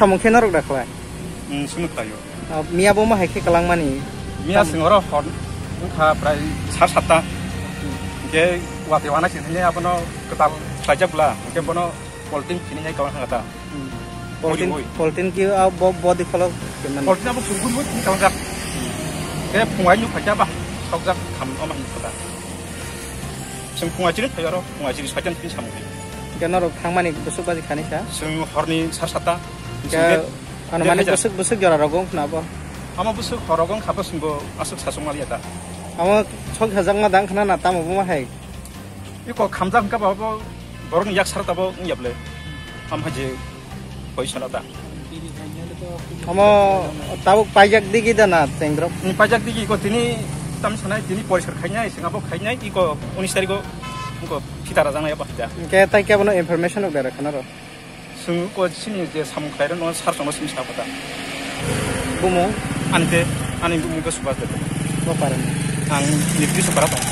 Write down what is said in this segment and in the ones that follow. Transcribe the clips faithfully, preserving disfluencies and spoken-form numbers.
Samung khe norok da khlai? Hmm, sunu khlaio. Ah, miya bo ma hai khe kwlangmani? Miya Tam- singoro hor wngkha prai sa satta. Hwnkhe watwi wana sini abono kwtal khlaijak bwla. Hwnkhe bono polting phini nai kwlangkha ta. Hmm. Polting, Oi, oi. Polting ki, ah, bo, body kholo kemani? Polting abo phungkun bo phini kwlangjak. Khe phungai nuk phaikya ba sokjak kham ama hin kota. Sing phungai chiri phai aro phungai chiri saitan phini samung. Hwnkhe norok thangmani bwswk baji khani sa? Sing horni sa satta. Hwnkhe Sing ano mani bwswk, bwswk jora rogo wngkhna bo? Ama bwswk hor rogo wngkha bo sing bo aswk sasung maliya ta. Amo sok hajakma dang khna na tamo bo ma hai? Iko khamjak hwnkha ba bo borokni yak sara tabo wngya bwle. Am hai je koi sana ta. Omo tabuk paijak digi da na chengrok? Ni paijak digi iko tini tam sanai tini poriskar khainai sing abo khainai iko unis tariko iko phita rajaknai abo haja. Hwnkhe tai kebono information rok da rwkha naro? Sung ko sini je samung khlairokno sar chongno sini sa kota. Bumung? Ani te, ani bumung ke Subhas Debbarma. Bo parani? Ang Nifty Supara tong.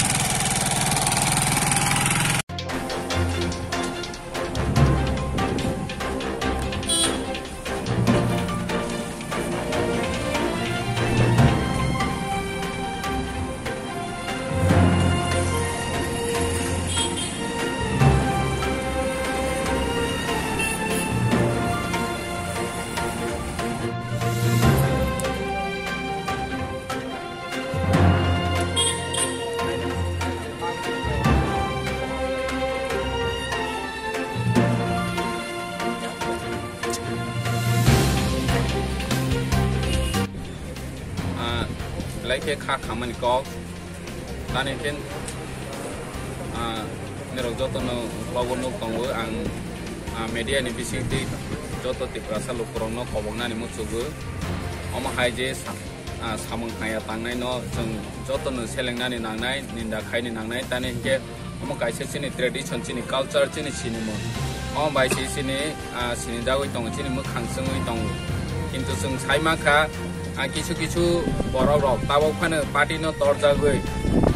Ah, belai khe kha khamani kok. Tani khe, ah, nirok jotono logo nuk tongo ang, ah, media ni bisingtwi joto Tiprasa lukurokno koboknani muchugo. Omo hai je sa-, ah, samung haya tangnai no chwng jotono selengnani nangnai, ninda khaini nangnai. Tani hinkhe omo kaisa chini tradition, chini culture, chini sinimung. Omo bai se chini, ah, sinijagwi tongo, chini mwkhang chwngwi tongo. Kintu chwng sai mankha, ah, kisu kisu borok rok tabok phano party no torjagwi,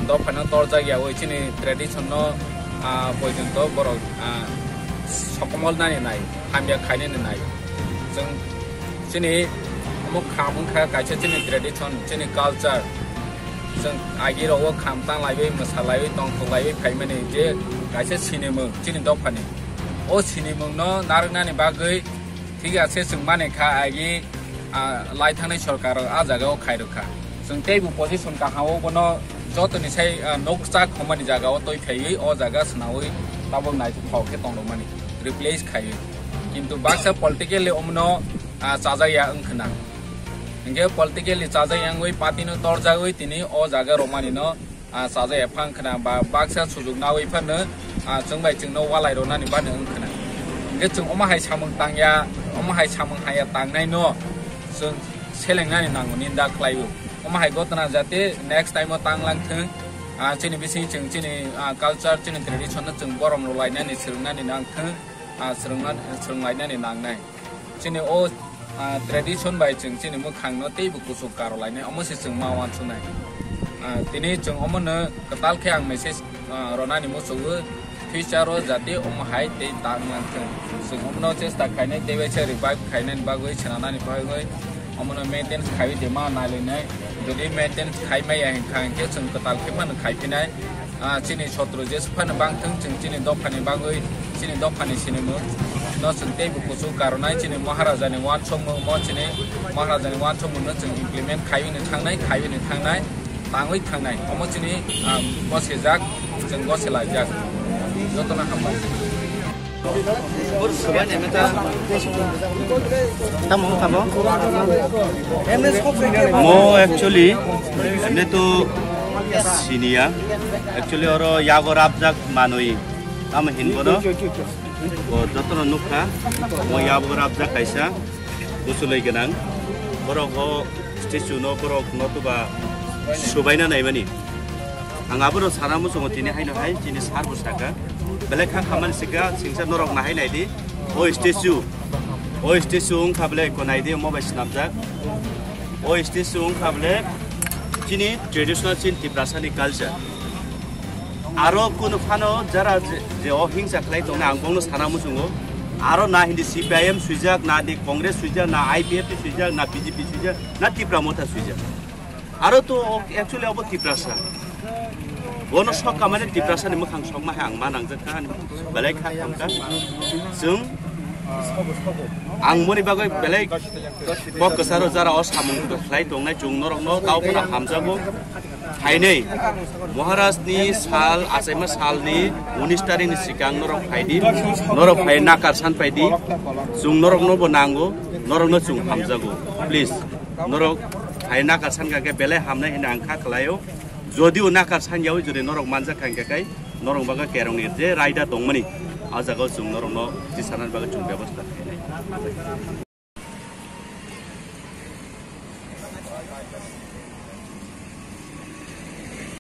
dopha no torjak yawi chini tradition no, ah, poijonto borok, ah, sokomol nani nai, hamya khainani nai. Chwng chini omo kham wngkha kaisa chini tradition, chini culture. Chwng agi rogo kham tanglaiwi, mwsalaiwi, tongthoklaiwi phaimani je kaisa sinimung chini dophani. O sinimungno narwknani bagwi thik ase chwng mani kha agi, ah, lai thangnai sorkar o ah jagao khairokha. Chwng teibo position kaham o bono jotoni sai, ah, nokchak hwnmani jagao twi phaiwi o jaga swnawi tabuk naithok khe tongrokmani replace khaiwi. Kintu baksa politically omono, ah, chajakya wngkhwna. Hinkhe politically chajakya wngwi party no torjagwi tini o jaga romani no, ah, chajakya phang khwna ba baksa sujuk nawi phano, ah, chwng bai chwngno walai ronani bani wngkhwna. Hinkhe chwng omo hai samung tangya, omo hai samung haya tangnai no chwng selengnani nango ninda khlaio. Omo hai gotna jate next time o tanglang thung. Ah, chini bising chwng chini, ah, culture, chini tradition no chwng borom rwlainani, swrwngnani nang thung. Ah, swrwngna-, swrwnglainani nangnai. Chini o, ah, tradition bai chwng chini mwkhangno teibo kuchuk karolainai, omo se chwng ma uansuknai. Ah, tini chwng omono kwtal khe ang message, ah, ronani muchungo, future o jate omo hai tei tang manthung. Chwng omono chesta khainai, tei bai se revive khainani bagwi, swnamnani bagwi, omono maintenance khaiwi de ma nailainai. Jodi maintenance khai maya hinkha hinkhe chwng kwtal khe phano khaiphinai. Ah, chini sotro jesu phano bangthung, chwng chini dophani bagwi, chini dophani sinimung no chwng teibo kuchuk karonai, chini Maharajani uansukmung mo, chini Maharajani uansukmung no chwng implement khaiwi ni thangnai, khaiwi ni thangnai, tangwi thangnai. Omo chini, ah, gosejak, chwng goselaijak. Jotono hambai. Tamo wngkha bo? Mo actually, emni to siniya. Actually, oro yago rabjak manwi. Tamo hinbono. Bo jotono nukha. Mo yago rabjak kaisa. Busulwi gwnang. Borok o statue no borok no tuba subaina naimani. Ang abono sana muchungo tini haino hai chini sir bo saka. Belai kha khamani sika singsa norok nahai naidi. O statue. O statue wngkha belai ko naidi omo bai swnamjak. O statue wngkha belai chini traditional chini Tiprasa ni culture. Aro kunu phano jara je, je o hingsa khlai tongnai ang bongno sana muchungo. Aro na hindi C P I M swijak, na di Congress swijak, na I P F T swijak, na B J P swijak, na Tipra Motha swijak. Aro to actually abo Tiprasa. Bono sok kamani Tiprasa ni mwkhang sokma hai ang ma nangjak kha, ani belai kha khamkha. Chwng ang moni bagwi belai kok kwcharo jara o samung khlai tongnai chwng norokno tao phano hamjago. Phainai Maharaj ni sal, achaima sal ni unis tarik ni sikang norok phaidi, norok phai nakar san phaidi, chwng norok no bo nango, norok no chwng hamjago, please, norok phai nakar san kha khe belai hamnai hwnwi ang kha khlaio, jodi o nakar san yawi jodi norok manjak kha khe kai norok baga kerong ni je raida tongmani, a jaga o chwng norok no tisana bagwi chwng bebosta khainai.